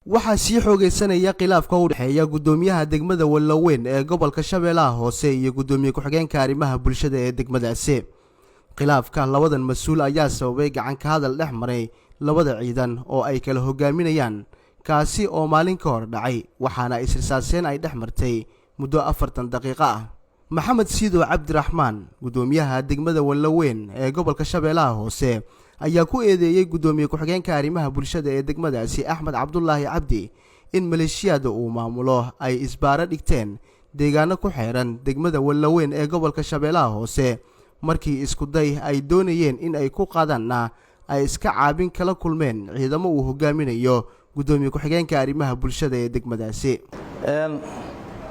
Waxaa sii xoogaysanaya khilaafka u dhexeeya guddoomiyaha degmada Wallaweyn ee gobolka Shabeellaha Hoose iyo guddoomiye ku-xigeenka arrimaha bulshada ee degmadaasi. Khilaafka labadan mas-uul ayaa sababay gacan ka hadal dhex maray labada ciidan oo ay kala hogaaminayaan, kaasi oo maalin ka hor dhacay, waxaana isrisaaseen ay dhex martay muddo 40 daqiiqo ah. Maxamed Siidow Cabdiraxmaan, guddoomiyaha degmada Wallaweyn ee gobolka Shabeellaha Hoose, ayaa ku eedeeyey guddoomiye ku-xigeenka arrimaha bulshada ee degmadaasi, Axmed Cabdulaahi Cabdi, in maleeshiyada uu maamulo ay isbaaro dhigteen deegaano ku xeeran degmada Wallaweyn ee gobolka Shabeellaha Hoose, markii iskuday ay doonayeen in ay ku qaadaanna ay iska caabin kala kulmeen ciidamo uu hogaaminayo guddoomiye ku-xigeenka arrimaha bulshada ee degmadaasi.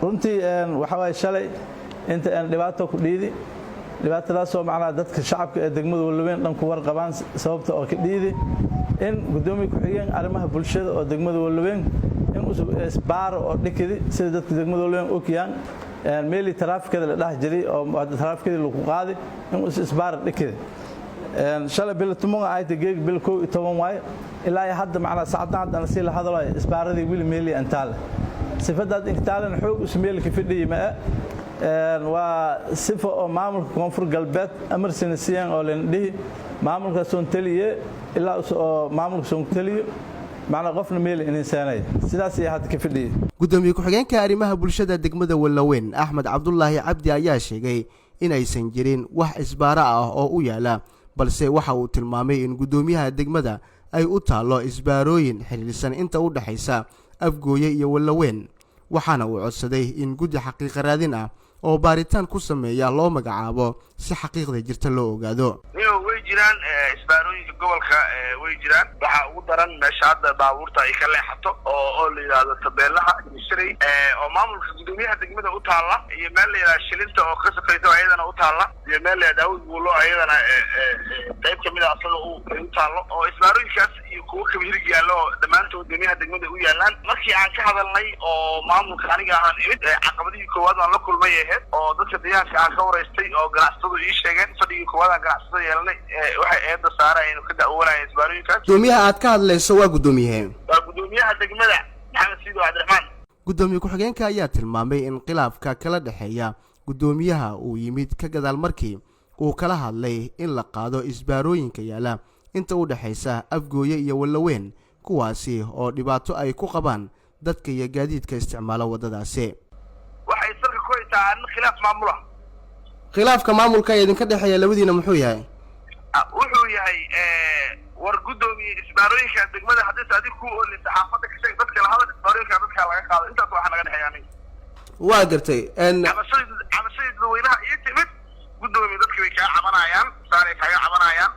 Runtii waxaa waaye, shalay inta aan dhibaato ku dhiidi, dhibaatadaasoo macnaha dadka shacabka ee degmada Wallaweyn dhan ku warqabaan, sababta oo ka dhiidi in guddoomiye ku-xigeen arrimaha bulshada oo degmada Wallaweyn in isbaaro oo dhikidi, sida dadka degmada Wallaweyn ogiyaan, meelii taraafikada la dhex jiray oo taraafikadii lagu qaadi in us isbaaro dhikidi. Shalay bil tumunga ayta, geeg bil 11 waaye. Ilaa iyo hadda, macnaha saacaddan haddana sii la hadlayo, isbaaradii wili meelii antaale. Sifadaad intaalan xoog usmeelka fidhiyi ma waa sifa oo maamulka Koonfur Galbeed amarsina siyan oo len dhihi maamulka soontaliye, ilaa oo maamulka soontaliyo macnaa qofna meel insaanay sidaas iyo hadda ka fidhiyi. Guddoomiye ku-xigeenka arrimaha bulshada degmada Wallaweyn, Axmed Cabdulaahi Cabdi, ayaa sheegay in aysan jirin wax isbaaro ah oo u yaala, balse waxa uu tilmaamay in guddoomiyaha degmada ay u taallo isbaarooyin xiriirsan inta u dhexaysa Afgooye iyo Wallaweyn, waxaana uu codsaday in guddi xaqiiqa raadin ah oo baaritaan ku sameeya loo magacaabo si xaqiiqda jirta loo ogaado. Niyo, way jiraan isbaarooyinka gobolka, way jiraan. Waxaa ugu daran meesha hadda baabuurta ay ka leexato oo la yidhaahdo tabeelaha shiray oo maamulka guddoomiyaha degmada u taalla, iyo meel la yidhahdo Shilinta oo ka sokayso ayadana u taalla, iyo meel la yidhahdo Daawud Guulo, ayadana qayb kamid a asaga ay u taallo, oo isbaarooyinkaas iyo kuwo kaba hirig yaallo oo dhammaantood guddoomiyaha degmada u yaallaan. Markii aan ka hadalnay oo maamulka aniga ahaan imid, caqabadihii koowaad aan la kulmay ahayd oo dadka deegaanka aan ka waraystay oo ganacsatadu ii sheegeen. Fadhigii koowaad aan ganacsatada yeelanay waxay eedda saara aynu ka da'woonayeen isbaarooyinkaas. Guddoomiyaha aad ka hadlayso waa guddoomiyahe? Waa guddoomiyaha degmada, Maxamed Siido Cabdiraxmaan. Guddoomiye ku-xigeenka ayaa tilmaamay in khilaafka kala dhexeeya guddoomiyaha uu yimid ka gadaal markii uu kala hadlay in la qaado isbaarooyinka yaala inta u dhexaysa Afgooye iyo Wallaweyn, kuwaasi oo dhibaato ay ku qabaan dadka iyo gaadiidka isticmaalo waddadaasi. Waxay salka ku haysaa arrin khilaaf maamula. Khilaafka maamulka ee idinka dhexeeya labadiina muxuu yahay? Wuxuu yahay, war guddoomiye, isbaarooyinka degmada haddaysa adig ku oolin, saxaafadda ka sheeg, dadka la hadal, isbaarooyinka dadka laga qaado. Intaas waxaa naga dhexeeya aniga. Waa gartay. Cabashadii dadweynaha ii timid, guddoomiye, dadki bay kaga cabanayaan, saaray kaaga cabanayaan,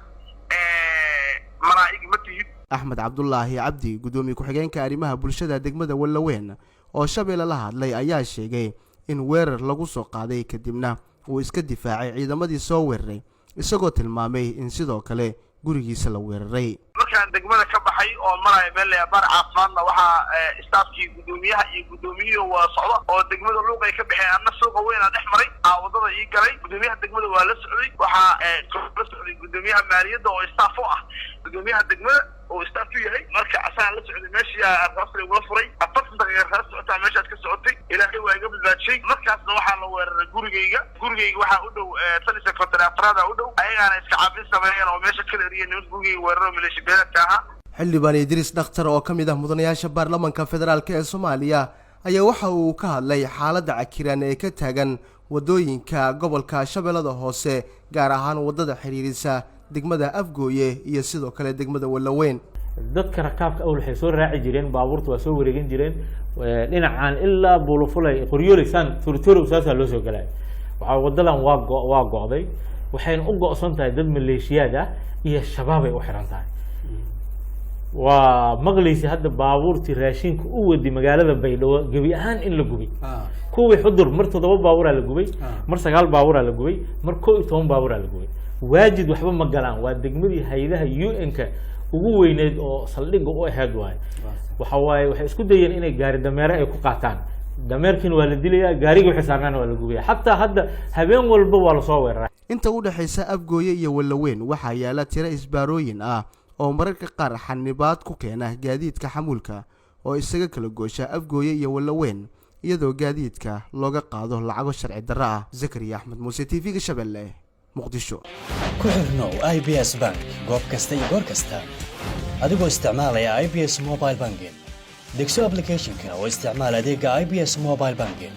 malaa'ig ma tihid. Axmed Cabdulaahi Cabdi, guddoomiye ku-xigeenka arrimaha bulshada degmada Wallaweyn oo Shabeelle la hadlay, ayaa sheegay in weerar lagu soo qaaday, kadibna uu iska difaacay ciidamadii soo weeraray, isagoo tilmaamay in sidoo kale gurigiisa la weeraray. Markaan degmada ka baxay oo maraya meel baar caafimaadna, waxaa staafkii guddoomiyaha iyo guddoomiyihii waa socda oo degmada luuq ay ka baxeen, anna suuqa weyn aan dhex maray, aa waddada ii galay. Guddoomiyaha degmada waa la socday, waxaa la socday guddoomiyaha maaliyadda oo staff u ah guddoomiyaha degmada oo staff u yahay. Marka asagaan la socday, meeshii raasla igula furay. 40 daqiiqa raas socotaa meeshaas ka socotay. Ilaahay waa iga badbaadishay. Markaasna waxaa la weeraray gurigayga. Gurigayga waxaa u dhow talisa konton afraada u dhow, ayagaana iska caabin sameeyeen oo meesha kala eriyeen nimanka gurigayga weeraro, maleeshiya beeleedka ahaa. Xildhibaan Idriis Dhakhtar oo ka mid ah mudanayaasha baarlamanka federaalk ee Soomaaliya ayaa waxa uu ka hadlay xaaladda cakiran ee ka taagan waddooyinka gobolka Shabeellada Hoose, gaar ahaan waddada xidhiirisa degmada Afgooye iyo sidoo kale degmada Wallaweyn. Dadka rakaabka awal waxay soo raaci jireen baabuurta, waa soo wareegan jireen dhinacaan ilaa Bulufulay, Qoryooley, saan Torotorow, saasaa loo soo galay. Waxaa wadadan waa go'day, waxayna u go'san tahay dad maleeshiyaad ah iyo Shabaabay u xiran tahay. Waa maqlaysa hadda baabuurtii raashinka u waday magaalada Baydhabo gebi ahaan in la gubay, kuwii Xudur mar toddoba baabuuraa la gubay, mar sagaal baabuuraa la gubay, mar 11 baabuuraa la gubay. Waajid waxba ma galaan. Waa degmadii hayadaha UN-ka ugu weyneyd oo saldhigga u ahayd waaye. Waxa waaye, waxay isku dayeen inay gaari dameere ay ku qaataan, dameerkiina waa la dilayaa, gaariga wixii saarnaana waa la gubaya. Xataa hadda habeen walba waa lasoo weeraraa. Inta u dhexaysa Afgooye iyo Wallaweyn waxaa yaala tiro isbaarooyin ah oo mararka qaar xanibaad ku keena gaadiidka xamuulka. oo isaga kala goosha Afgooye iyo Wallaweyn, iyadoo gaadiidka looga qaado lacago sharci darro ah. Zakariya Axmed Muuse, TV-ga Shabeelle, Muqdisho. Ku xirnow IBS Bank goob kasta iyo goor kasta adigoo isticmaalaya IBS Mobile Banking. Degso applicationka oo isticmaal adeega IBS Mobile Banking.